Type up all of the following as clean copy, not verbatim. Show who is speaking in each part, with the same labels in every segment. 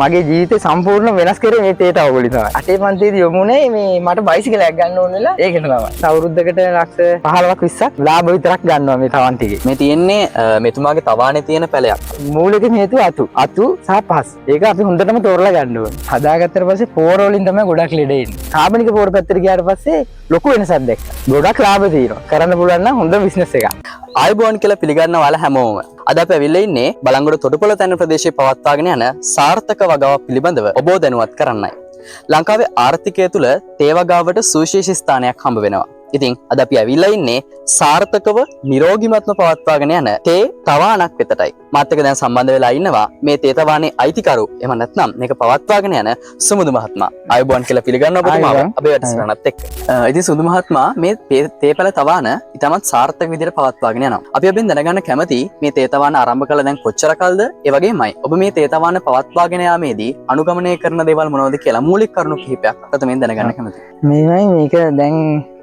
Speaker 1: මගේ ජීවිතේ සම්පූර්ණ වෙනස් කරේ මේ තේ තවගොලි තමයි. අටේ පන්තියේදී යොමුනේ මේ මට බයිසිකලයක් ගන්න ඕන වෙලා ඒකට තමයි. අවුරුද්දකට ලක්ෂ 15ක් 20ක් ලාභ විතරක් ගන්නවා මේ තවන් ටිකේ.
Speaker 2: මේ තියෙන්නේ මෙතුමාගේ තවානේ තියෙන පැලයක්.
Speaker 1: මූලික හේතුව අතු. අතු සහ පස්. ඒක අපි හොඳටම තෝරලා ගන්න ඕනේ. හදාගත්තට පස්සේ පෝර වලින් තමයි ගොඩක් ලෙඩ එන්නේ. කාබනික පෝර පැත්තට ගියාට පස්සේ ලොකු වෙනසක් දැක්කා. ගොඩක් ලාභ තියෙනවා. කරන්න පුළුවන් නම් හොඳ බිස්නස් එකක්.
Speaker 2: ආයුබෝවන් කියලා පිළිගන්න ඔයාලා හැමෝම. අද අපි ඇවිල්ලා ඉන්නේ බලංගොඩ තොටුපොළ තැන ප්‍රදේශයේ පවත්වාගෙන යන සාර්ථක වගාවක් පිළිබඳව ඔබව දැනුවත් කරන්නයි. ලංකාවේ ආර්ථිකය තුළ තේ වගාවට සුවිශේෂී ස්ථානයක් හම්බ වෙනවා. ඉතින් අද අපි ඇවිල්ලා ඉන්නේ සාර්ථකව නිරෝගීමත්ව පවත්වාගෙන යන තේ තවානක් වෙතටයි. මාත් එක්ක දැන් සම්බන්ධ වෙලා ඉන්නවා මේ තේ තවානේ අයිතිකරු එහෙම නැත්නම් මේක පවත්වාගෙන යන සුමුදු මහත්මයා. ආයුබෝවන් කියලා පිළිගන්නවා ඔබතුමාව
Speaker 1: ආයුබෝවන්.
Speaker 2: අපේ වැඩසටහනත් එක්ක. ඉතින් සුමුදු මහත්මයා, මේ තේ පැල තවාන ඉතාමත් සාර්ථක විදිහට පවත්වාගෙන යනවා. අපි ඔබෙන් දැනගන්න කැමති මේ තේ තවාන ආරම්භ කළ දැන් කොච්චර කල්ද? ඒ වගේමයි ඔබ මේ තේ තවාන පවත්වාගෙන යාමේදී අනුගමනය කරන දේවල් මොනවද කියලා මූලික කරුණු කිහිපයක් ප්‍රථමයෙන් දැනගන්න කැමතියි.
Speaker 1: මේවයි මේක දැන්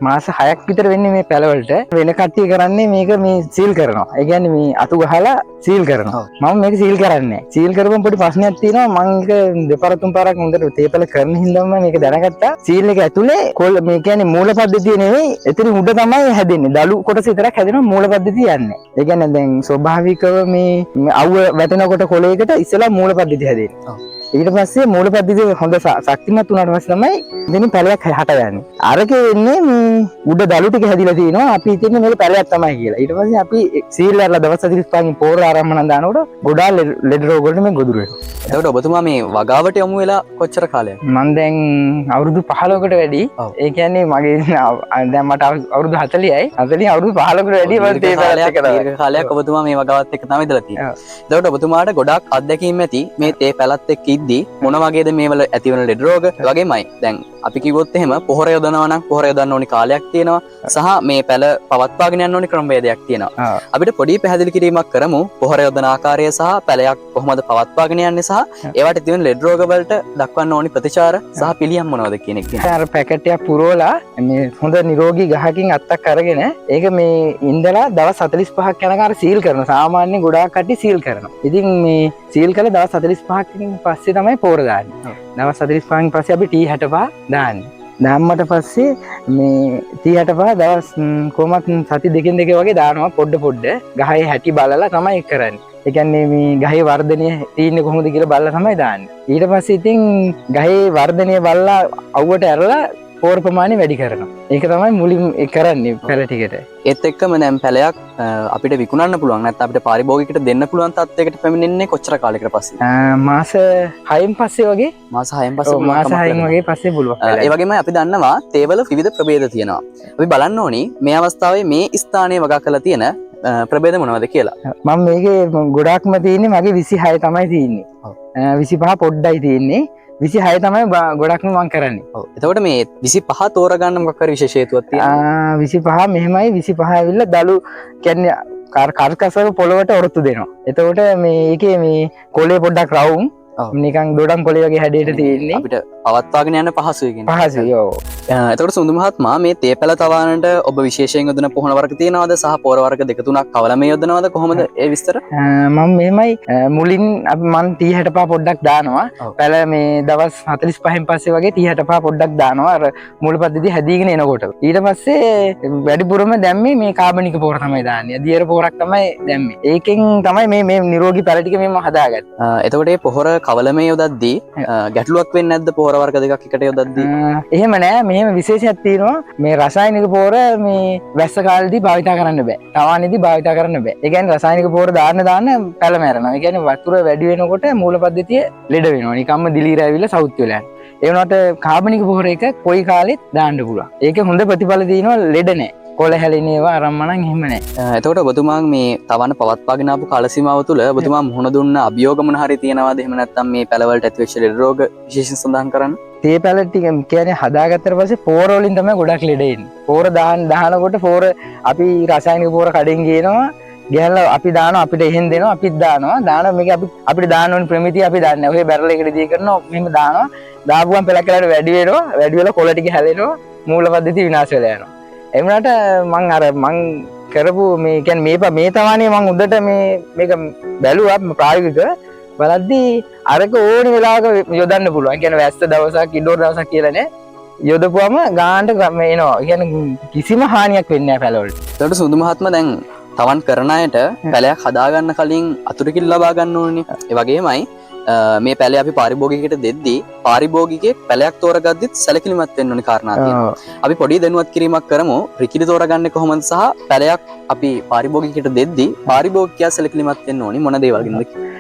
Speaker 1: මාස 6ක් විතර වෙන්නේ මේ පැලවලට. වෙන කට්ටිය කරන්නේ මේක මේ සීල් කරනවා. ඒ කියන්නේ මේ අතු ගහලා සීල් කරනවා. මම මේක සීල් කරන්නේ නැහැ. සීල් කරපුවම පොඩි ප්‍රශ්නයක් තියෙනවා. මං ඒක දෙපාර තුන් පාරක් හොඳට තේ පැල කරන හින්දාම මේක දැනගත්තා. සීල් එක ඇතුලේ කොළ, මේ කියන්නේ මූල පද්ධතිය නෙවෙයි, එතන උඩ තමයි හැදෙන්නේ. දළු කොටස විතරක් හැදෙනවා, මූල පද්ධතිය යන්නේ. ඒ කියන්නේ දැන් ස්වභාවිකව මේ මේ අවුව වැටෙනකොට කොළයකට ඉස්සෙල්ලා මූල පද්ධතිය හැදෙන්නේ. ඊට පස්සේ මූල පද්ධතිය හොඳ ශක්තිමත් වුණාට පස්සේ තමයි ඉතින් පැලයක් හටගන්නේ. අරකේ වෙන්නේ මේ උඩ දළු ටික හැදිලා තිනවා, අපි හිතන්නේ මේක පැලයක් තමයි කියලා. ඊට පස්සේ අපි සීල් අරලා දවස් 45කින් පෝර ආරම්භ දානකොට ගොඩාක් ලෙඩ රෝග වලට මේ ගොදුරු වෙනවා.
Speaker 2: එතකොට ඔබතුමා මේ වගාවට යොමු වෙලා කොච්චර කාලයක්?
Speaker 1: මං දැන් අවුරුදු 15කට වැඩි. ඒ කියන්නේ මගේ දැන් මට අවුරුදු 40යි. 40 අවුරුදු 15කට වැඩි මං තේ පැලත් එක්ක තමයි.
Speaker 2: දීර්ඝ කාලයක් ඔබතුමා මේ වගාවත් එක්ක තමයි ඉඳලා තියෙන්නේ. එතකොට ඔබතුමාට ගොඩාක් අත්දැකීම් ඇති මේ තේ පැලත් එක්ක ඉද්දි මොන වගේද මේවල ඇතිවන ලෙඩ රෝග, ඒ වගේමයි දැන් අපි කිව්වොත් එහෙම පොහොර යොදනවා නම් පොහොර යොදන්න ඕනි කාලයක් තියෙනවා සහ මේ පැල පවත්වාගෙන යන්න ඕනි ක්‍රමවේදයක් තියෙනවා. අපිට පොඩි පැහැදිලි කිරීමක් කරමු පොහොර යොදන ආකාරය සහ පැලයක් කොහොමද පවත්වාගෙන යන්නේ සහ ඒවට ඇතිවන ලෙඩ රෝග වලට දක්වන්න ඕනි ප්‍රතිචාර සහ පිළියම් මොනවද කියන එක ගැන.
Speaker 1: අර පැකට් එකක් පුරවලා මේ හොඳ නිරෝගී ගහකින් අත්තක් අරගෙන ඒක මේ ඉඳලා දවස් 45ක් යනකම් අර සීල් කරනවා. සාමාන්‍යයෙන් ගොඩාක් කට්ටිය සීල් කරනවා. ඉතින් මේ සීල් කළා දවස් 45කින් පස්සේ තමයි පෝර දාන්නේ. දවස් 45කින් පස්සේ අපි T65 දාන්නේ. දැම්මට පස්සේ මේ T65 දවස් කොහොමත් සති දෙකෙන් දෙක වගේ දානවා පොඩ පොඩ. ගහේ හැටි බලලා තමයි ඒක කරන්නේ. ඒ කියන්නේ මේ ගහේ වර්ධනය තියෙන්නේ කොහොමද කියලා බලලා තමයි දාන්නේ. ඊට පස්සේ ඉතින් ගහේ වර්ධනය බලලා අවුවට ඇරලා පෝර ප්‍රමාණය වැඩි කරනවා. ඒක තමයි මුලින් ඒ කරන්නේ පැල ටිකට.
Speaker 2: ඒත් එක්කම දැන් පැලයක් අපිට විකුණන්න පුළුවන් නැත්නම් අපිට පාරිභෝගිකයට දෙන්න පුළුවන් තත්ත්වයකට පැමිණෙන්නේ කොච්චර කාලයකට පස්සේද?
Speaker 1: මාස 6න් පස්සේ වගේ.
Speaker 2: මාස 6න් පස්සේ
Speaker 1: ඔව්, මාස
Speaker 2: පුළුවන්කමක්
Speaker 1: 6න්
Speaker 2: ලැබෙනවා.
Speaker 1: වගේ පස්සේ පුළුවන්.
Speaker 2: ඒ වගේම අපි දන්නවා තේවල විවිධ ප්‍රභේද තියෙනවා. අපි බලන්න ඕනි මේ අවස්ථාවේ මේ ස්ථානයේ වගා කරලා තියෙන ප්‍රභේද මොනවද කියලා.
Speaker 1: මම මේකේ ගොඩාක්ම තියෙන්නේ මගේ 26 තමයි තියෙන්නේ. 25 පොඩ්ඩයි තියෙන්නේ. 26 තමයි ගොඩක්ම මං කරන්නේ.
Speaker 2: එතකොට මේ 25 තෝරගන්න මොකක් හරි විශේෂ හේතුවක් තියෙනවද?
Speaker 1: 25 මෙහෙමයි, 25 ඇවිල්ලා දළු කියන්නේ කර්කසව පොළවට ඔරොත්තු දෙනවා. එතකොට මේ ඒකේ මේ කොළේ පොඩ්ඩක් රවුම්, නිකන් දොඩම් කොළේ වගේ හැඩයට තියෙන්නේ.
Speaker 2: අපිට පවත්වාගෙන යන්න පහසුයි කියන්නේ.
Speaker 1: පහසුයි, ඔව්.
Speaker 2: එතකොට සුඳු මහත්මයා, මේ තේ පැල තවානට ඔබ විශේෂයෙන් යොදන පොහොන වර්ග තියෙනවද සහ පොහොර වර්ග දෙක තුනක් කවලමේ යොදනවද, කොහොමද ඒ විස්තර?
Speaker 1: මම මෙහෙමයි, මුලින් අපි මං T65 පොඩ්ඩක් දානවා. පැල මේ දවස් 45න් පස්සේ වගේ T65 පොඩ්ඩක් දානවා අර මූල පද්ධතිය හැදීගෙන එනකොට. ඊට පස්සේ වැඩිපුරම දැම්මේ මේ කාබනික පොහොර තමයි දාන්නේ. දියර පොහොරක් තමයි දැම්මේ. ඒකෙන් තමයි මේ මේ නිරෝගී පැල ටික මෙහෙම හදාගත්තේ.
Speaker 2: එතකොට මේ පොහොර කවලමේ යොදද්දී ගැටලුවක් වෙන්නේ නැද්ද පොහොර වර්ග දෙකක් එකට යොදද්දී?
Speaker 1: එහෙම නෑ. මෙහෙම විශේෂයක් තියෙනවා. මේ රසායනික පොහොර මේ වැස්ස කාලෙදී භාවිතා කරන්න බෑ. තවානේදී භාවිතා කරන්න බෑ. ඒ කියන්නේ රසායනික පොහොර දාන්න දාන්න පැල මැරෙනවා. ඒ කියන්නේ වතුර වැඩි වෙනකොට මූල පද්ධතිය ලෙඩ වෙනවා. නිකම්ම දිලීර ඇවිල්ලා සවුත් වෙලා යනවා. ඒ වුණාට කාබනික පොහොර එක කොයි කාලෙත් දාන්න පුළුවන්. ඒක හොඳ ප්‍රතිඵල තියෙනවා, ලෙඩ නෑ. කොළ හැලෙන ඒවා අරම්මනම් එහෙම නෑ.
Speaker 2: එතකොට ඔබතුමා මේ තවන පවත්වාගෙන ආපු කාල සීමාව තුළ ඔබතුමා මුහුණ දුන්න අභියෝග මොන හරි තියෙනවද? එහෙම නැත්නම් මේ පැලවලට ඇති වෙච්ච ලෙඩ රෝග විශේෂයෙන් සඳහන් කරන්න.
Speaker 1: තේ පැල ටික කියන්නේ හදාගත්තට පස්සේ පෝර වලින් තමයි ගොඩක් ලෙඩ එන්නේ. පෝර දානකොට පෝර අපි රසායනික පෝර කඩෙන් ගේනවා. ගෙනල්ලා අපි දානවා, අපිට එහෙන් දෙනවා, අපිත් දානවා. දාන මේක අපිට දාන්න ඕන ප්‍රමිතිය අපි දන්නේ නැහැ. ඔහේ බැරල් එකට දී කරනවා, මෙහෙම දානවා. දාපුවම පෙලක් වෙලාවට වැඩි වෙනවා. වැඩි වෙලා කොළ ටික හැලෙනවා. මූල පද්ධතිය විනාශ වෙලා යනවා. ඒ වුණාට මං අර මං කරපු මේ කියන්නේ මේ මේ තවානේ මං උඩට මේ මේක බැලුවා ප්‍රායෝගිකව. බලද්දී අරක ඕනි වෙලාවක යොදන්න පුළුවන්. ඒ කියන්නේ වැස්ස දවසක් ඉඩෝර දවසක් කියලා නෑ. යොදපුවම ගානට එනවා. ඒ කියන්නේ කිසිම හානියක් වෙන්නේ නෑ පැලවලට.
Speaker 2: එතකොට සුදු මහත්මයා දැන් තවන් කරන අයට පැලයක් හදාගන්න කලින් අතුරු කිරි ලබා ගන්න ඕනේ. ඒ වගේමයි මේ පැලේ අපි පාරිභෝගිකයට දෙද්දී පාරිභෝගිකයෙක් පැලයක් තෝරගද්දිත් සැලකිලිමත් වෙන්න ඕනේ කාරණා තියෙනවා. අපි පොඩි දැනුවත් කිරීමක් කරමු. රිකිලි තෝරගන්නේ කොහොමද සහ පැලයක් අපි පාරිභෝගිකයට දෙද්දී පාරිභෝගිකයා සැලකිලිමත් වෙන්න ඕනේ මොන දේවල් ගැනද කියලා.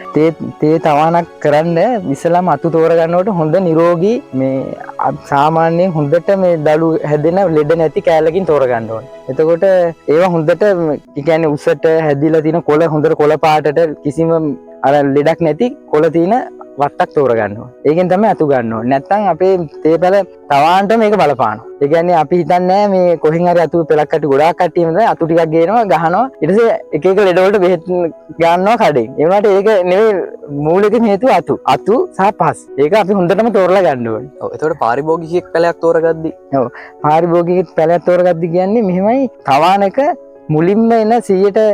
Speaker 1: තේ තවානක් කරන්න ඉස්සෙල්ලාම අතු තෝරගන්නකොට හොඳ නිරෝගී මේ සාමාන්‍යයෙන් හොඳට මේ දළු හැදෙන ලෙඩ නැති කෑල්ලකින් තෝරගන්න ඕනේ. එතකොට ඒවා හොඳට ඒ කියන්නේ උසට හැදිලා තියෙන කොළ හොඳට කොළ පාටට කිසිම අර ලෙඩක් නැති කොළ තියෙන වත්තක් තෝරගන්න ඕනේ. ඒකෙන් තමයි අතු ගන්න ඕනේ. නැත්තම් අපේ තේ පැල තවාන්ට මේක බලපානවා. ඒ කියන්නේ අපි හිතන්නේ නෑ මේ කොහෙන් හරි අතු පෙලක් කටි ගොඩාක් කට්ටියම තමයි අතු ටිකක් ගේනවා ගහනවා. ඊට පස්සේ එක එක ලෙඩ වලට බෙහෙත් ගන්නවා කඩෙන්. ඒ වුණාට ඒක නෙවෙයි මූලික හේතුව අතු. අතු සහ පස්. ඒක අපි හොඳටම තෝරලා ගන්න ඕනේ.
Speaker 2: ඔව්, එතකොට පාරිභෝගිකයෙක් පැලයක් තෝරගද්දි
Speaker 1: ඔව්, පාරිභෝගිකයෙක් පැලයක් තෝරගද්දි කියන්නේ මෙහෙමයි, තවාන එක මුලින්ම එන 100ට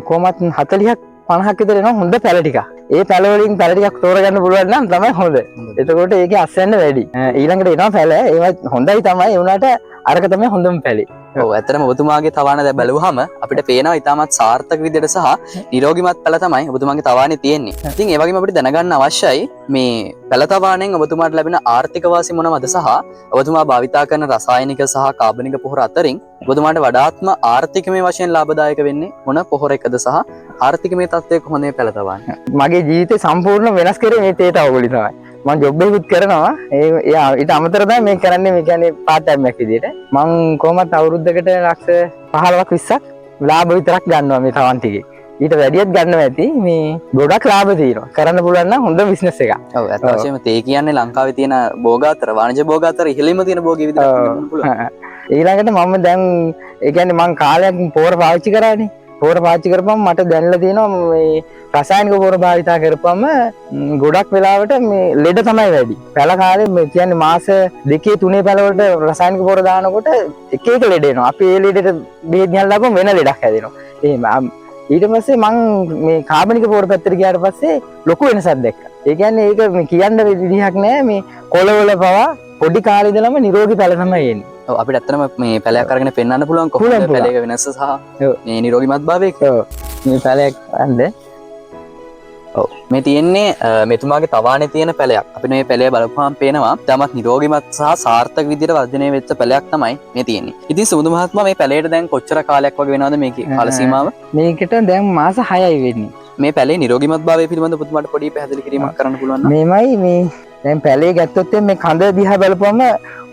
Speaker 1: කොහොමත් 40ක් 50ක් විතර එනවා හොඳ පැල ටිකක්. ඒ පැල වලින් පැල ටිකක් තෝරගන්න පුළුවන් නම් තමයි හොඳ. එතකොට ඒකේ අස්වැන්න වැඩි. ඊළඟට එනවා පැල, ඒවා හොඳයි තමයි, ඒ වුණාට අරක තමයි හොඳම පැලේ.
Speaker 2: ඔව්, ඇත්තටම ඔබතුමාගේ තවාන දැන් බැලුවාම අපිට පේනවා ඉතාමත් සාර්ථක විදිහට සහ නිරෝගිමත් පැල තමයි ඔබතුමාගේ තවානේ තියෙන්නේ. ඉතින් ඒ වගේම අපිට දැනගන්න අවශ්‍යයි මේ පැල තවානෙන් ඔබතුමාට ලැබෙන ආර්ථික වාසි මොනවද සහ ඔබතුමා භාවිතා කරන රසායනික සහ කාබනික පොහොර අතරින් ඔබතුමාට වඩාත්ම ආර්ථිකමය වශයෙන් ලාභදායක වෙන්නේ මොන පොහොර එකද සහ ආර්ථිකමය තත්ත්වය කොහොමද මේ පැල තවානේ?
Speaker 1: මගේ ජීවිතේ සම්පූර්ණ වෙනස් කරේ මේ තේ තවගුලි තමයි. මං ජොබ් එකකුත් කරනවා. ඒ ඊට අමතරව තමයි මේ කරන්නේ, මේ කියන්නේ පාර්ට් ටයිම් එකක් විදියට. මං කොහොමත් අවුරුද්දකට ලක්ෂ 15ක් 20ක් ලාභ විතරක් ගන්නවා මේ තවන් ටිකේ. ඊට වැඩියත් ගන්නවා ඇති. මේ ගොඩක් ලාභ තියෙනවා. කරන්න පුළුවන් නම් හොඳ බිස්නස් එකක්.
Speaker 2: ඔව්, ඇත්ත වශයෙන්ම තේ කියන්නේ ලංකාවේ තියෙන භෝග අතර, වාණිජ භෝග අතර ඉහළින්ම තියෙන භෝගය විදිහට හඳුන්වන්න පුළුවන්.
Speaker 1: ඊළඟට මම දැන් ඒ කියන්නේ මං කාලයක් පොහොර පාවිච්චි කරානේ. පොහොර පාවිච්චි කරපුවම මට දැනලා තියෙනවා මේ රසායනික පොහොර භාවිතා කරපුවම ගොඩක් වෙලාවට මේ ලෙඩ තමයි වැඩි. පැල කාලේ මේ කියන්නේ මාස 2 3 පැල වලට රසායනික පොහොර දානකොට එක එක ලෙඩ එනවා. අපි ඒ ලෙඩට බෙහෙත් ගන්න ලාපුවම වෙන ලෙඩක් හැදෙනවා. එහෙම ඊට පස්සේ මං මේ කාබනික පොහොර පැත්තට ගියාට පස්සේ ලොකු වෙනසක් දැක්කා. ඒ කියන්නේ ඒක මේ කියන්න විදිහක් නෑ. මේ කොළවල පවා පොඩි කාලේ ඉඳලම නිරෝගී පැල තමයි එන්නේ.
Speaker 2: ඔව්, අපිට ඇත්තටම මේ පැලයක් අරගෙන පෙන්වන්න පුළුවන් කොහොමද පැලයක වෙනස සහ මේ නිරෝගිමත් භාවය.
Speaker 1: ඔව්, මේ පැලයක් අරන්ද.
Speaker 2: ඔව්, මේ තියෙන්නේ මෙතුමාගේ තවානේ තියෙන පැලයක්. අපිට මේ පැලය බලපුවාම පේනවා ඉතාමත් නිරෝගිමත් සහ සාර්ථක විදිහට වර්ධනය වෙච්ච පැලයක් තමයි මේ තියෙන්නේ. ඉතින් සුමුදු මහත්මයා මේ පැලයට දැන් කොච්චර කාලයක් වගේ වෙනවද මේකේ කාල සීමාව?
Speaker 1: මේකට දැන් මාස 6යි වෙන්නේ.
Speaker 2: මේ පැලේ නිරෝගිමත් භාවය පිළිබඳව ඔබතුමාට පොඩි පැහැදිලි කිරීමක් කරන්න පුළුවන් නම්?
Speaker 1: මේමයි මේ දැන් පැලේ ගත්තොත් මේ කඳ දිහා බලපුවම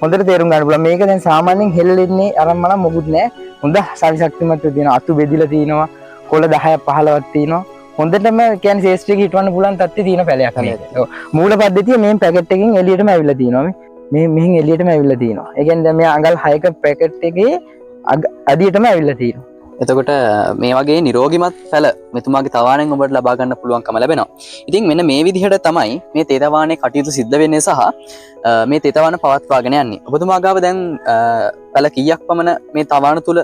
Speaker 1: හොඳට තේරුම් ගන්න පුළුවන්. මේක දැන් සාමාන්‍යයෙන් හෙල්ලෙන්නේ අරන් මනම් මොකුත් නෑ. හොඳ සවිශක්තිමත් තියෙනවා. අතු බෙදිලා තියෙනවා. කොළ 10ක් 15ක් තියෙනවා. හොඳටම කියන්නේ ශේෂ්ත්‍රයක හිටවන්න පුළුවන් තත්ත්වයේ තියෙන පැලයක් මේක. ඔව්. මූල පද්ධතිය මේ පැකට් එකකින් එළියටම ඇවිල්ලා තියෙනවා. මේ මෙහෙන් එළියටම ඇවිල්ලා තියෙනවා. ඒ කියන්නේ දැන් මේ අඟල් 6ක පැකට් එකේ අඩියටම ඇවිල්ලා තියෙනවා.
Speaker 2: එතකොට මේ වගේ නිරෝගිමත් පැල මෙතුමාගේ තවාණෙන් ඔබට ලබා ගන්න පුළුවන්කම ලැබෙනවා. ඉතින් මෙන්න මේ විදිහට තමයි මේ තේ තවාණේ කටයුතු සිද්ධ වෙන්නේ සහ මේ තේ තවාණ පවත්වාගෙන යන්නේ. ඔබතුමා ගාව දැන් පැල කීයක් පමණ මේ තවාණ තුල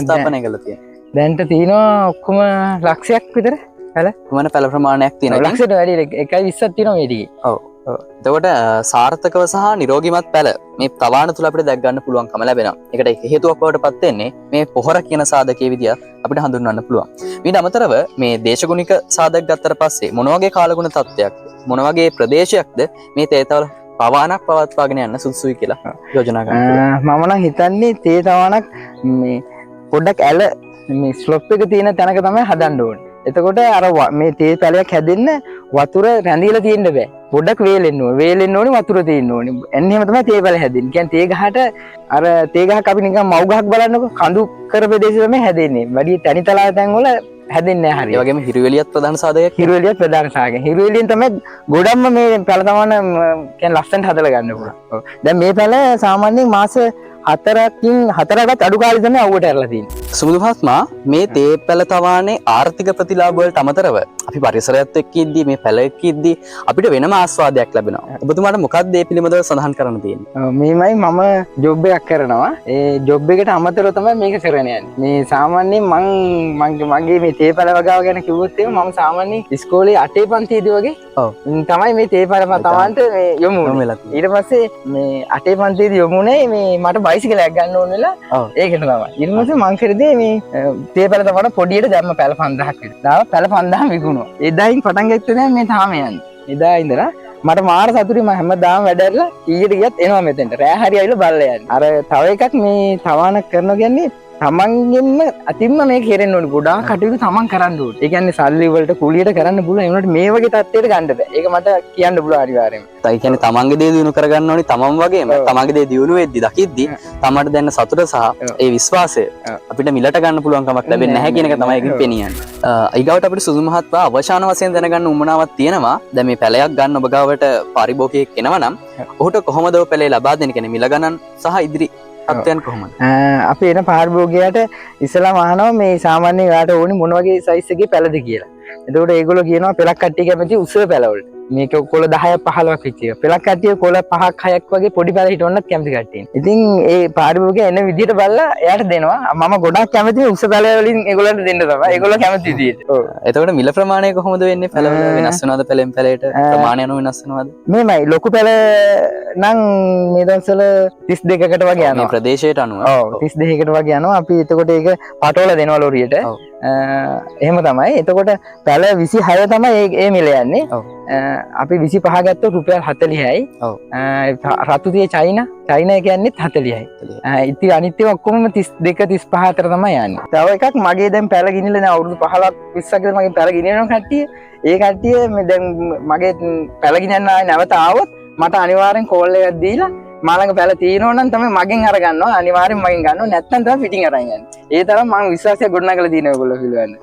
Speaker 2: ස්ථාපනය කරලා තියෙනවා?
Speaker 1: දැන්ට තියෙනවා ඔක්කොම ලක්ෂයක් විතර පැල.
Speaker 2: කොමන පැල ප්‍රමාණයක් තියෙනවා?
Speaker 1: ලක්ෂයට වැඩි 1.20ක් තියෙනවා මේ ටිකේ.
Speaker 2: ඔව්. එතකොට සාර්ථකව සහ නිරෝගිමත් පැල මේ තවාණ තුල අපිට දැක් ගන්න පුළුවන්කම ලැබෙනවා. ඒකට එක හේතුවක් බවට පත් වෙන්නේ මේ පොහොර කියන සාධකයේ විදිය අපිට හඳුන්වන්න පුළුවන්. ඊට අමතරව මේ දේශගුණික සාධක ගත්තට පස්සේ මොන වගේ කාලගුණ තත්ත්වයක්ද, මොන වගේ ප්‍රදේශයක්ද මේ තේ තවල පවානක් පවත්වාගෙන යන්න සුදුසුයි කියලා යෝජනා කරනවා?
Speaker 1: මම නම් හිතන්නේ තේ තවානක් මේ පොඩ්ඩක් ඇල මේ ස්ලොප් එක තියෙන තැනක තමයි හදන්න ඕනේ. එතකොට අර මේ තේ පැලයක් හැදෙන්න වතුර රැඳිලා තියෙන්න බෑ. පොඩ්ඩක් වේලෙන්න ඕනේ. වේලෙන්න ඕනේ, වතුර තියෙන්න ඕනේ. එන්න එහෙම තමයි තේ පැල හැදෙන්නේ. කියන්නේ තේ ගහට අර තේ ගහක් අපි නිකන් මව් ගහක් බලන්නකෝ, කඳු කර ප්‍රදේශෙ තමයි හැදෙන්නේ. වැඩි තනි තලා තැන් වල හැදෙන්නේ නැහැ හරියට.
Speaker 2: ඒ වගේම හිරුවෙලියත් ප්‍රධාන සාධකයක්.
Speaker 1: හිරුවෙලියත් ප්‍රධාන සාධකයක්. හිරුවෙලියෙන් තමයි ගොඩක්ම මේ පැල තමන කියන්නේ ලස්සනට හදලා ගන්න පුළුවන්. ඔව්. දැන් මේ පැල සාමාන්‍යයෙන් මාස හතරකින් හතරකට අඩු කාලෙ තමයි අවුවට ඇරලා තියෙන්නේ.
Speaker 2: සුමුදු මහත්මයා, මේ තේ පැළ තවානේ ආර්ථික ප්‍රතිලාභ වලට අමතරව අපි පරිසරයත් එක්ක ඉද්දී, මේ පැළ එක්ක ඉද්දී අපිට වෙනම ආස්වාදයක් ලැබෙනවා. ඔබතුමාට මොකක්ද මේ පිළිබඳව සඳහන් කරන්න තියෙන්නේ?
Speaker 1: ඔව්, මෙහෙමයි, මම ජොබ් එකක් කරනවා. ඒ ජොබ් එකට අමතරව තමයි මේක කරගෙන යන්නේ. මේ සාමාන්‍යයෙන් මං මං මගේ මේ තේ පැළ වගාව ගැන කිව්වොත් එහෙම, මම සාමාන්‍යයෙන් ඉස්කෝලේ අටේ පන්තියේදී වගේ තමයි මේ තේ පැළ තවන්ට මේ යොමු වුණේ.
Speaker 2: වෙලා තියෙන්නේ.
Speaker 1: ඊට පස්සේ මේ අටේ පන්තියේදී යොමු වුණේ මේ මට බයිසිකලයක් ගන්න ඕන වෙලා. ඒකට තමයි. ඊට පස්සේ මං කරේ මේ තේ පැළ තවන පොඩියට දැම්ම පැළ 5000ක් විතර. දාව පැළ 5000 විකුණුවා. එදායින් පටන් ගත්තේ දැන් මේ තාම යන්නේ. එදා ඉඳලා මට මාර සතුටුයි. මම හැමදාම වැඩ ඇරලා ඊයට ගියත් එනවා මෙතෙන්ට. රෑ හරි ඇවිල්ලා බලලා යන්නේ. අර තව එකක්, මේ තවානක් කරනවා කියන්නේ තමන්ගෙන්ම අතින්ම මේක කෙරෙන්න ඕනේ. ගොඩාක් කටයුතු තමන් කරන්න ඕනේ. ඒ කියන්නේ සල්ලි වලට කුලියට කරන්න පුළුවන්. ඒ වුණාට මේ වගේ තත්ත්වයට ගන්න බෑ. ඒක මට කියන්න පුළුවන් අනිවාර්යයෙන්ම.
Speaker 2: ඒ කියන්නේ තමන්ගේ දේ දියුණු කරගන්න ඕනි තමන් වගේම, තමන්ගේ දේ දියුණු වෙද්දි දකිද්දි තමන්ට දැනෙන සතුට සහ ඒ විශ්වාසය අපිට මිලට ගන්න පුළුවන් කමක් ලැබෙන්නේ නැහැ කියන එක තමයි ඒකෙන් පෙනී යන්නේ. ඊගාවට අපිට සුදු මහත්මයා අවසාන වශයෙන් දැනගන්න උවමනාවක් තියෙනවා. දැන් මේ පැලයක් ගන්න ඔබ ගාවට පරිභෝගිකයෙක් එනවා නම් ඔහුට කොහොමද ඔය පැලේ ලබා දෙන්නේ? කියන්නේ මිල ගණන් සහ ඉදිරි තත්ත්වයන් කොහොමද?
Speaker 1: අපි එන පාරිභෝගිකයාට ඉස්සෙල්ලාම අහනවා මේ සාමාන්‍යයෙන් ඔයාට ඕනි මොන වගේ සයිස් එකේ පැලද කියලා. එතකොට ඒගොල්ලෝ කියනවා පෙලක් කට්ටිය කැමති උස පැලවලට. මේක කොළ 10ක් 15ක් වෙච්ච එක. පෙලක් කට්ටිය කොළ 5ක් 6ක් වගේ පොඩි පැල හිටවන්නත් කැමති කට්ටිය. ඉතින් ඒ පාරිභෝගිකයා එන විදිහට බලලා එයාට දෙනවා. මම ගොඩාක් කැමති උස පැල වලින් ඒගොල්ලන්ට දෙන්න තමයි. ඒගොල්ලෝ කැමති විදිහට. ඔව්.
Speaker 2: එතකොට මිල ප්‍රමාණය කොහොමද වෙන්නේ? පැලවල වෙනස් වෙනවද? පැලෙන් පැලයට ප්‍රමාණය අනුව වෙනස් වෙනවද?
Speaker 1: මෙහෙමයි, ලොකු පැල නම් මේ දවස්වල 32කට වගේ
Speaker 2: මේ
Speaker 1: යනවා.
Speaker 2: ප්‍රදේශයට අනුව.
Speaker 1: ඔව්, 32කට වගේ යනවා. අපි එතකොට ඒක පටවල දෙනවා ලොරියට. එහෙම තමයි. එතකොට පැල 26 තමයි ඒ මිල යන්නේ. අපි 25 ගත්තොත් රුපියල් 40යි. රතු තියේ චයිනා, චයිනා කියන්නේ 40යි. ඉතින් අනිත් ඒවා ඔක්කොම 32 35 අතර තමයි යන්නේ. තව එකක්, මගේ දැන් පැල ගිනිලා දැන් අවුරුදු 15ක් 20ක් විතර මගේ පැල ගිනිනවා කට්ටිය. ඒ කට්ටිය මේ දැන් මගේ පැල ගිනන්න ආයේ නැවත ආවොත් මට අනිවාර්යෙන් කෝල් එකක් දීලා මා ළඟ පැල තියෙනවා නම් තමයි මගෙන් අර ගන්නවා. අනිවාර්යෙන් මගෙන් ගන්නවා. නැත්නම් තමයි පිටින් අරන් යන්නේ. ඒ තරම් මං විශ්වාසයක් ගොඩනගලා තියෙනවා ඒගොල්ලෝ පිළිබඳ.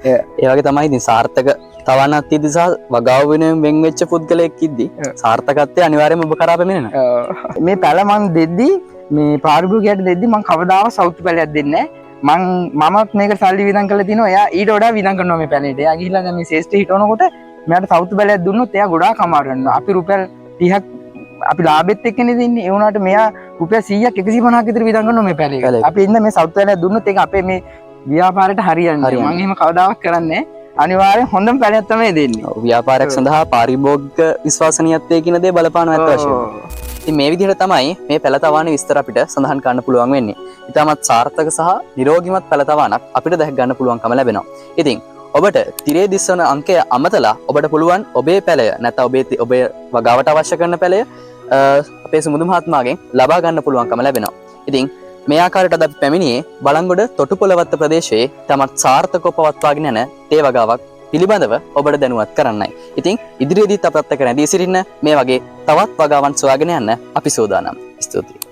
Speaker 2: ඒ වගේ තමයි ඉතින් සාර්ථක තවනක් ඉද්දි සහ වගාව වෙනුවෙන් වෙන් වෙච්ච පුද්ගලයෙක් ඉද්දි සාර්ථකත්වය අනිවාර්යයෙන්ම ඔබ කරා පැමිණෙනවා.
Speaker 1: මේ පැල මං දෙද්දි, මේ පාරිභෝගිකයාට දෙද්දි මං කවදාවත් සෞතු පැලයක් දෙන්නේ නැහැ. මමත් මේක සල්ලි වියදම් කරලා තිනවා. එයා ඊට වඩා වියදම් කරනවා මේ පැලේට. එයා ගිහිල්ලා දැන් මේ ශේෂ්ඨ හිටවනකොට මෙයාට සෞතු පැලයක් දුන්නොත් එයා ගොඩාක් අමාරු වෙනවා. අපි රුපියල් 30ක් අපි ලාභෙත් එක්කනේ දෙන්නේ. ඒ වුණාට මෙයා රුපියල් 100ක් 150ක් විතර වියදම් කරනවා මේ පැලේට.
Speaker 2: පැලේට.
Speaker 1: අපි ඉන්න මේ සෞතු පැලයක් දුන්නොත් ඒක අපේ මේ ව්‍යාපාරයට හරියන්නේ නැහැ.
Speaker 2: හරියන්නේ.
Speaker 1: මං එහෙම කවදාවත් කරන්නේ නැහැ. අනිවාර්යෙන් හොඳම පැලයක් තමයි දෙන්නේ.
Speaker 2: ඔව්, ව්‍යාපාරයක් සඳහා පාරිභෝගික විශ්වාසනීයත්වය කියන දේ බලපානවා ඇත්ත වශයෙන්ම. ඉතින් මේ විදිහට තමයි මේ පැළ තවානේ විස්තර අපිට සඳහන් කරන්න පුළුවන් වෙන්නේ. ඉතාමත් සාර්ථක සහ නිරෝගිමත් පැළ තවානක් අපිට දැක ගන්න පුළුවන්කම ලැබෙනවා. ඉතින් ඔබට තිරේ දිස්වන අංකය අමතලා ඔබට පුළුවන් ඔබේ පැලය නැත්නම් ඔබේ වගාවට අවශ්‍ය කරන පැලය අපේ සුමුදු මහත්මයාගෙන් ලබා ගන්න පුළුවන්කම ලැබෙනවා. ඉතින් මේ ආකාරයට අද අපි පැමිණියේ බලංගොඩ තොටුපොළවත්ත ප්‍රදේශයේ තමත් සාර්ථකව පවත්වාගෙන යන තේ වගාවක් පිළිබඳව ඔබට දැනුවත් කරන්නයි. ඉතින් ඉදිරියේදීත් අපත් එක්ක රැඳී සිටින්න මේ වගේ තවත් වගාවන් සොයාගෙන යන්න අපි සූදානම්. ස්තුතියි.